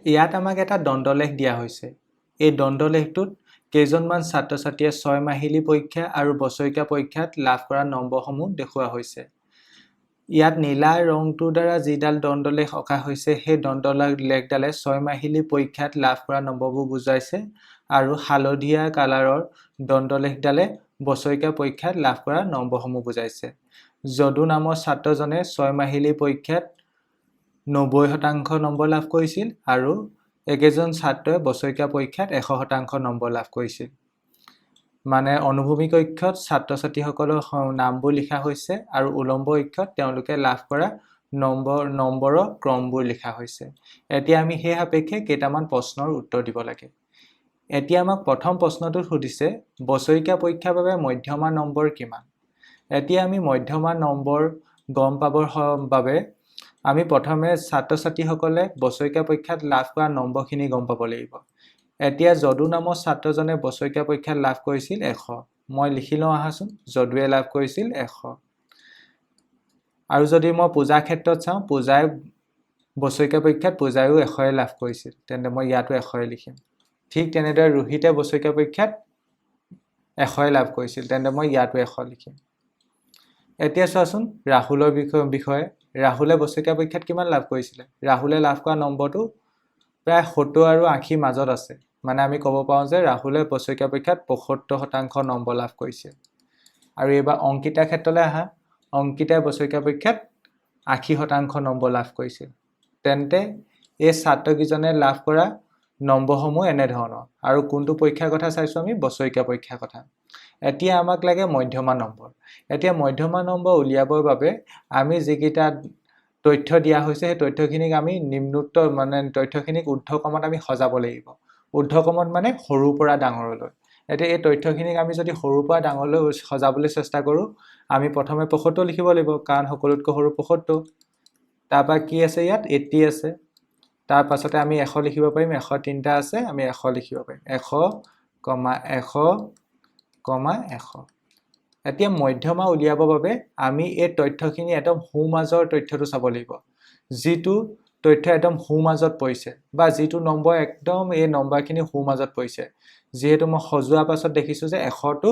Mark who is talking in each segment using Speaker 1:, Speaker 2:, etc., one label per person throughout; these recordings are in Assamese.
Speaker 1: ইয়াত আমাক এটা দণ্ডলেখ দিয়া হৈছে। এই দণ্ডলেখটোত কেইজনমান ছাত্ৰ-ছাত্ৰীয়ে ছয়মাহিলী পৰীক্ষা আৰু বছৰেকীয়া পৰীক্ষাত লাভ কৰা নম্বৰসমূহ দেখুওৱা হৈছে। ইয়াত নীলা ৰংটোৰ দ্বাৰা যিডাল দণ্ডলেখ অঁকা হৈছে, সেই দণ্ডলেখডালে ছয়মাহিলী পৰীক্ষাত লাভ কৰা নম্বৰবোৰ বুজাইছে আৰু হালধীয়া কালাৰৰ দণ্ডলেখডালে বছৰেকীয়া পৰীক্ষাত লাভ কৰা নম্বৰসমূহ বুজাইছে। যদু নামৰ ছাত্ৰজনে ছয়মাহিলী পৰীক্ষাত 90% নম্বৰ লাভ কৰিছিল আৰু একেজন ছাত্ৰই বছৰেকীয়া পৰীক্ষাত 100% নম্বৰ লাভ কৰিছিল। মানে অনুভূমিক অক্ষত ছাত্ৰ ছাত্ৰীসকলৰ নামবোৰ লিখা হৈছে আৰু উলম্ব অক্ষত তেওঁলোকে লাভ কৰা নম্বৰৰ ক্ৰমবোৰ লিখা হৈছে। এতিয়া আমি সেই সাপেক্ষে কেইটামান প্ৰশ্নৰ উত্তৰ দিব লাগে। এতিয়া আমাক প্ৰথম প্ৰশ্নটোত সুধিছে, বছৰেকীয়া পৰীক্ষাৰ বাবে মধ্যমা নম্বৰ কিমান? এতিয়া আমি মধ্যমা নম্বৰ গম পাবৰ বাবে আমি প্ৰথমে ছাত্ৰ ছাত্ৰীসকলে বছৰেকীয়া পৰীক্ষাত লাভ কৰা নম্বৰখিনি গম পাব লাগিব। এতিয়া যদু নামৰ ছাত্ৰজনে বছৰেকীয়া পৰীক্ষাত লাভ কৰিছিল 100। মই লিখি লওঁ আহাচোন, যদুৱে লাভ কৰিছিল 100। আৰু যদি মই পূজাৰ ক্ষেত্ৰত চাওঁ, পূজাই বছৰেকীয়া পৰীক্ষাত পূজায়ো 100ই লাভ কৰিছিল, তেন্তে মই ইয়াতো 100ই লিখিম। ঠিক তেনেদৰে ৰোহিতে বছৰেকীয়া পৰীক্ষাত 100ই লাভ কৰিছিল, তেন্তে মই ইয়াতো 100 লিখিম। এতিয়া চোৱাচোন ৰাহুলৰ বিষয়ে, ৰাহুলে বছৰেকীয়া পৰীক্ষাত কিমান লাভ কৰিছিলে? ৰাহুলে লাভ কৰা নম্বৰটো প্ৰায় 70 আৰু 80ৰ মাজত আছে। মানে আমি ক'ব পাৰোঁ যে ৰাহুলে বছৰেকীয়া পৰীক্ষাত 75% নম্বৰ লাভ কৰিছে। আৰু এইবাৰ অংকিতাৰ ক্ষেত্ৰলৈ আহা, অংকিতাই বছৰেকীয়া পৰীক্ষাত 80% নম্বৰ লাভ কৰিছিল। তেন্তে এই ছাত্ৰকেইজনে লাভ কৰা নম্বৰসমূহ এনেধৰণৰ। আৰু কোনটো পৰীক্ষাৰ কথা চাইছোঁ আমি? বছৰেকীয়া পৰীক্ষাৰ কথা। এতিয়া আমাক লাগে মধ্যমা নম্বৰ। এতিয়া মধ্যমা নম্বৰ উলিয়াবৰ বাবে আমি যিকেইটা তথ্য দিয়া হৈছে, সেই তথ্যখিনিক আমি নিম্নোক্ত, মানে তথ্যখিনিক ঊৰ্ধ্বক্ৰমত আমি সজাব লাগিব। ঊৰ্ধ্বক্ৰমত মানে সৰুৰ পৰা ডাঙৰলৈ। এতিয়া এই তথ্যখিনিক আমি যদি সৰুৰ পৰা ডাঙৰলৈ সজাবলৈ চেষ্টা কৰোঁ, আমি প্ৰথমে 75 লিখিব লাগিব, কাৰণ সকলোতকৈ সৰু 75। তাৰপৰা কি আছে ইয়াত? 80 আছে। তাৰ পাছতে আমি 100 লিখিব পাৰিম, 103টা আছে, আমি 100 লিখিব পাৰিম, 100 কমা 100 কমা 100। এতিয়া মধ্যমা উলিয়াবৰ বাবে আমি এই তথ্যখিনি একদম সোঁমাজৰ তথ্যটো চাব লাগিব, যিটো তথ্য একদম সোঁমাজত পৰিছে বা যিটো নম্বৰ একদম এই নম্বৰখিনি সোঁমাজত পৰিছে। যিহেতু মই সজোৱাৰ পাছত দেখিছোঁ যে 100টো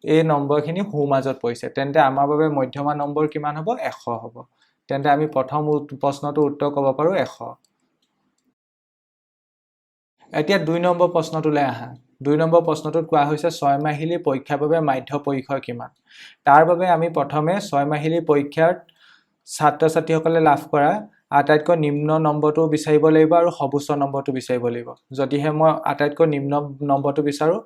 Speaker 1: এই নম্বৰখিনি সোঁমাজত পৰিছে, তেন্তে আমাৰ বাবে মধ্যমা নম্বৰ কিমান হ'ব? 100 হ'ব। তেন্তে আমি প্ৰথম প্ৰশ্নটোৰ উত্তৰ ক'ব পাৰোঁ 100। এতিয়া 2 নম্বৰ প্ৰশ্নটোলৈ আহা। 2 নম্বৰ প্ৰশ্নটোত কোৱা হৈছে, ছয়মাহিলী পৰীক্ষাৰ বাবে মাধ্য পৰিসৰ কিমান? তাৰ বাবে আমি প্ৰথমে ছয়মাহিলী পৰীক্ষাত ছাত্ৰ ছাত্ৰীসকলে লাভ কৰা আটাইতকৈ নিম্ন নম্বৰটো বিচাৰিব লাগিব আৰু সৰ্বোচ্চ নম্বৰটো বিচাৰিব লাগিব। যদিহে মই আটাইতকৈ নিম্ন নম্বৰটো বিচাৰোঁ,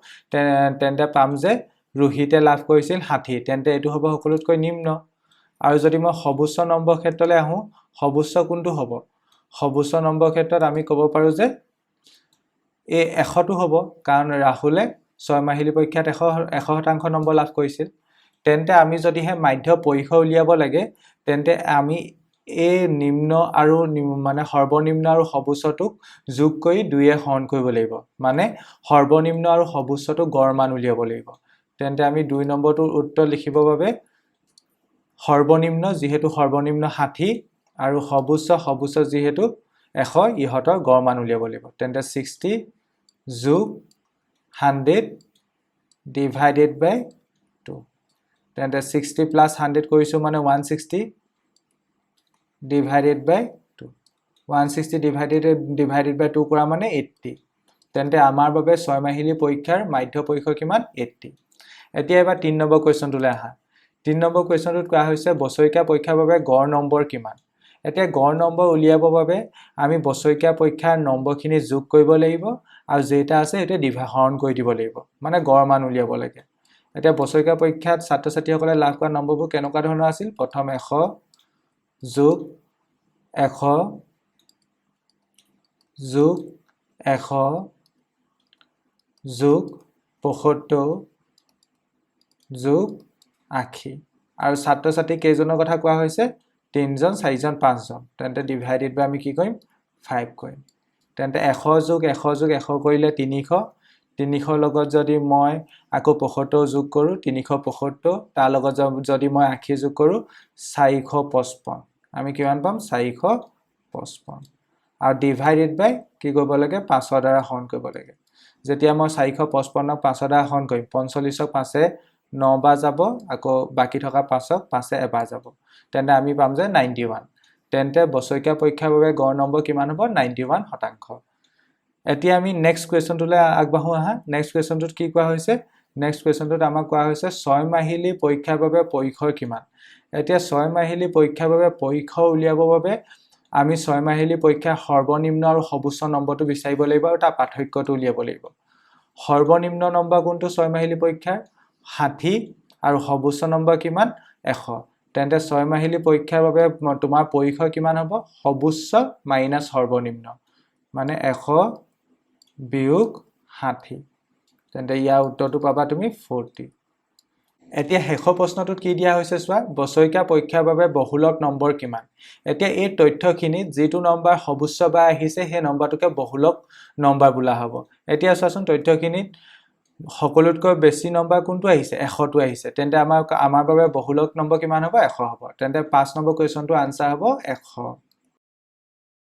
Speaker 1: তেন্তে পাম যে ৰোহিতে লাভ কৰিছিল 60, তেন্তে এইটো হ'ব সকলোতকৈ নিম্ন। আৰু যদি মই সৰ্বোচ্চ নম্বৰ ক্ষেত্ৰলৈ আহোঁ, সৰ্বোচ্চ কোনটো হ'ব? সৰ্বোচ্চ নম্বৰ ক্ষেত্ৰত আমি ক'ব পাৰোঁ যে এই 100টো হ'ব, কাৰণ ৰাহুলে ছয়মাহিলী পৰীক্ষাত 100% নম্বৰ লাভ কৰিছিল। তেন্তে আমি যদিহে মাধ্য পৰিসৰ উলিয়াব লাগে, তেন্তে আমি এই নিম্ন আৰু মানে সৰ্বনিম্ন আৰু সৰ্বোচ্চটোক যোগ কৰি দুয়ে হৰণ কৰিব লাগিব, মানে সৰ্বনিম্ন আৰু সৰ্বোচ্চটো গড় মান উলিয়াব লাগিব। তেন্তে আমি 2 নম্বৰটোৰ উত্তৰ লিখিবৰ বাবে সৰ্বনিম্ন যিহেতু সৰ্বনিম্ন 60 আৰু সৰ্বোচ্চ যিহেতু 100, ইহঁতৰ গড় মান উলিয়াব লাগিব। তেন্তে 60 যোগ 100 ডিভাইডেড বাই 2, তেন্তে 60 প্লাছ 100 কৰিছোঁ মানে 160 divided by 2, 160 divided by 2 কৰা মানে 80। তেন্তে আমাৰ বাবে ছয়মাহিলী পৰীক্ষাৰ মাধ্য পৰিসৰ কিমান? 80। এতিয়া এবাৰ 3 নম্বৰ কুৱেশ্যনটোলৈ আহা। 3 নম্বৰ কুৱেশ্যনটোত কোৱা হৈছে, বছৰেকীয়া পৰীক্ষাৰ বাবে গড় নম্বৰ কিমান? এতিয়া গড় নম্বৰ উলিয়াবৰ বাবে আমি বছৰেকীয়া পৰীক্ষাৰ নম্বৰখিনি যোগ কৰিব লাগিব আৰু যেইটা আছে সেইটো হৰণ কৰি দিব লাগিব, মানে গড় মান উলিয়াব লাগে। এতিয়া বছৰেকীয়া পৰীক্ষাত ছাত্ৰ ছাত্ৰীসকলে লাভ কৰা নম্বৰবোৰ কেনেকুৱা ধৰণৰ আছিল? প্ৰথম 100 যোগ 100 যোগ 100 যোগ 75 যোগ 80। আৰু ছাত্ৰ ছাত্ৰী কেইজনৰ কথা কোৱা হৈছে? তিনিজন, চাৰিজন, পাঁচজন। তেন্তে ডিভাইডেড বাই আমি কি কৰিম? 5 কৰিম। তেন্তে 100 যোগ 100 যোগ 100 কৰিলে 300। তিনিশৰ লগত যদি মই আকৌ 75 যোগ কৰোঁ, 375, তাৰ লগত যদি মই 80 যোগ কৰোঁ, 455। আমি কিমান পাম? 455। আৰু ডিভাইডেড বাই কি কৰিব লাগে? 5ৰ দ্বাৰা হৰণ কৰিব লাগে। যেতিয়া মই 455ক 5ৰ দ্বাৰা হৰণ কৰিম, 45ক 5-এ 9 বাৰ যাব, আকৌ বাকী থকা 5ক 5-এ এবাৰ যাব, তেন্তে আমি পাম যে 91। তেন্তে বছৰেকীয়া পৰীক্ষাৰ বাবে গড় নম্বৰ কিমান হ'ব? 91%। এতিয়া আমি নেক্সট কুৱেশ্যনটোলৈ আগবাঢ়োঁ আহা। নেক্সট কুৱেশ্যনটোত কি কোৱা হৈছে? নেক্সট কুৱেশ্যনটোত আমাক কোৱা হৈছে, ছয় মাহিলী পৰীক্ষাৰ বাবে পৰিসৰ কিমান? এতিয়া ছয় মাহিলী পৰীক্ষাৰ বাবে পৰিসৰ উলিয়াবৰ বাবে আমি ছয় মাহিলী পৰীক্ষাৰ সৰ্বনিম্ন আৰু সৰ্বোচ্চ নম্বৰটো বিচাৰিব লাগিব আৰু তাৰ পাৰ্থক্যটো উলিয়াব লাগিব। সৰ্বনিম্ন নম্বৰ কোনটো ছয় মাহিলী পৰীক্ষাৰ? 60। আৰু সৰ্বোচ্চ নম্বৰ কিমান? 100। তেন্তে ছয় মাহিলী পৰীক্ষাৰ বাবে তোমাৰ পৰিসৰ কিমান হ'ব? সৰ্বোচ্চ মাইনাছ সৰ্বনিম্ন, মানে 100 বিয়োগ 60। তেন্তে ইয়াৰ উত্তৰটো পাবা তুমি 40। এতিয়া শেষৰ প্ৰশ্নটোত কি দিয়া হৈছে চোৱা, বছৰেকীয়া পৰীক্ষাৰ বাবে বহুলক নম্বৰ কিমান? এতিয়া এই তথ্যখিনিত যিটো নম্বৰ সৰ্বোচ্চ বাৰ আহিছে, সেই নম্বৰটোকে বহুলক নম্বৰ বোলা হ'ব। এতিয়া চোৱাচোন, তথ্যখিনিত সকলোতকৈ বেছি নম্বৰ কোনটো আহিছে? 100টো আহিছে। তেন্তে আমাৰ বাবে বহুলক নম্বৰ কিমান হ'ব? 100 হ'ব। তেন্তে 5 নম্বৰ কুৱেশ্যনটো আনচাৰ হ'ব 100।